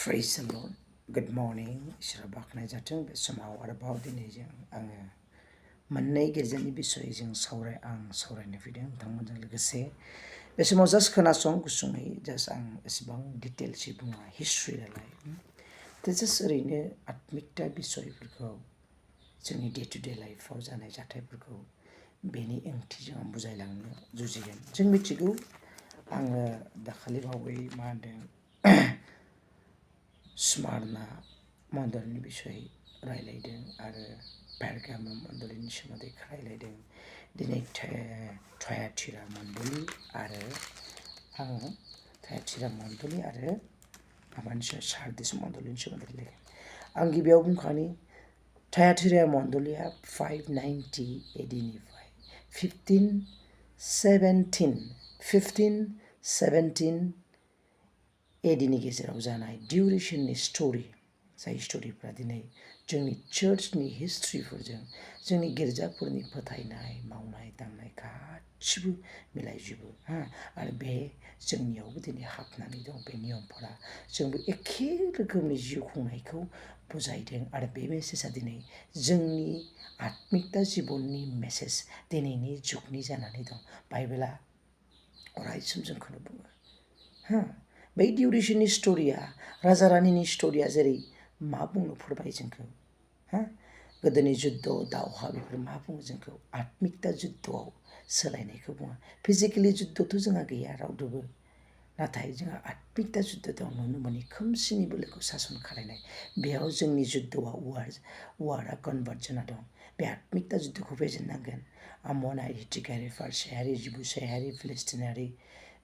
Praise the Lord. Good morning. इसोरा बाखनाय जाथों बे समाव आरोबाव दिनै आङो मोननै गिर्जानि बिसयै आं सावरायनो फैदों नोंथांमोनजों लोगोसे बे समाव जास्ट खोनासं गुसुङै जास्ट आं एसेबां डिटेल्सै बुङा हिस्ट्रि नालाय जास्ट ओरैनो आत्मिकता बिसयफोरखौ जोंनि डे टु डे लाइफआव जानाय जाथायफोरखौ बेनि ओंथिजों आं बुजायलांनो जुजिगोन। जों मिथिगौ आङो दाखालि बावै मा होनदों स्मारना मन्दिरनि बिसय रायलायदों आरो पेरगामम मन्दिरनि सोमोन्दै रायलायदों। दिनै थयाथिरा मन्दिर आरो आङो थयाथिरा मन्दिर आरो माबानि सार्दिस मन्दिरनि सोमोन्दै रायलायगोन। आं गिबियाव बुंखानि थयाथिरा मन्दिरा 590 AD निफ्राय 1517 AD नि गेजेराव जानाय डिउरेशननि स्ट'रि जाय स्ट'रिफ्रा दिनै जोंनि चार्चनि हिस्ट्रिफोरजों जोंनि गिर्जाफोरनि फोथायनाय मावनाय दांनाय गासिबो मिलायजोबो आरो बे जोंनियावबो दिनै हाबनानै दं बे नियमफोरा जोंबो एखे रोखोमनि जिउ खुंनायखौ बुजायदों आरो बे मेसेजआ दिनै जोंनि आत्मिकता जिबननि मेसेज दिनैनि जुगनि जानानै दं। बाइबेला अरायसम जोंखौनो बुङो बै डिउरेशननि स्ट'रिया राजा रानिनि स्ट'रिया जेरै मा बुंनो फोरमायो जोंखौ गोदोनि जुद्ध दावहा बेफोर मा बुङो जोंखौ आत्मिकता जुद्धआव सोलायनायखौ बुङो। फिजिकेलि जुद्धथ' जोंहा गैया रावदोबो, नाथाय जोंहा आत्मिकता जुद्ध दं नुनो मोनि खोमसिनि बोलोखौ सासन खालायनाय बेयाव जोंनि जुद्धआ वारआ कनभार्ट जाना दं। बे आत्मिकता जुद्धखौ फेजेननांगोन। आमनारि हिटिकारि फारसेयारि जिबुसायारि फिलिस्टिनारि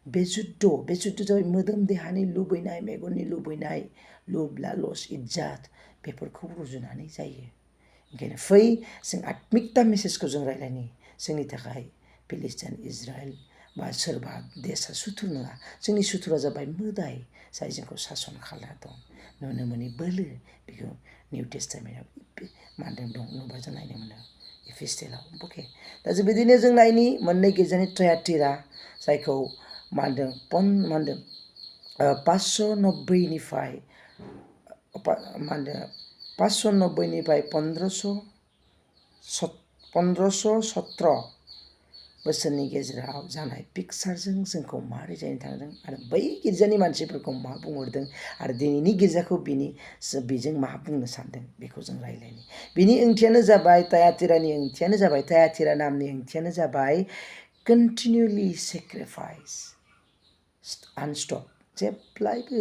बे जुद्ध जाबाय मोदोम देहानि लुबैनाय मेगननि लुबैनाय लुब लालस इज्जात बेफोरखौ रुजुनानै जायो। ओंखायनो फै जों आत्मिकता मेसेजखौ जों रायलायनि। जोंनि थाखाय फिलिस्टिन इजराइल बा सोरबा देशआ सुथुर नङा। जोंनि सुथुरा जाबाय मोदाय जाय जोंखौ सासन खालामना दं नुनो मोनि बोलो बेखौ निउ टेस्टामेन्टआव मा होनदों दं नुबा जों नायनो मोनो एफिस्टेलाव। अके दा जों बिदिनो जों नायनि मोननै गिर्जानि थयाथिरा जायखौ मा होनदों 590निफ्राय 1517 बोसोरनि गेजेराव जानाय पिक्सारजों जोंखौ मा रिजायनो थांदों आरो बै गिर्जानि मानसिफोरखौ मा बुंहरदों आरो दिनैनि गिर्जाखौ बेजों मा बुंनो सानदों बेखौ जों रायलायनि। बिनि ओंथियानो जाबाय थयाथिरानि ओंथियानो जाबाय थयाथिरा नामनि ओंथियानो जाबाय कन्टिनिउलि सेक्रिफाइस आनस्टप जेब्लायबो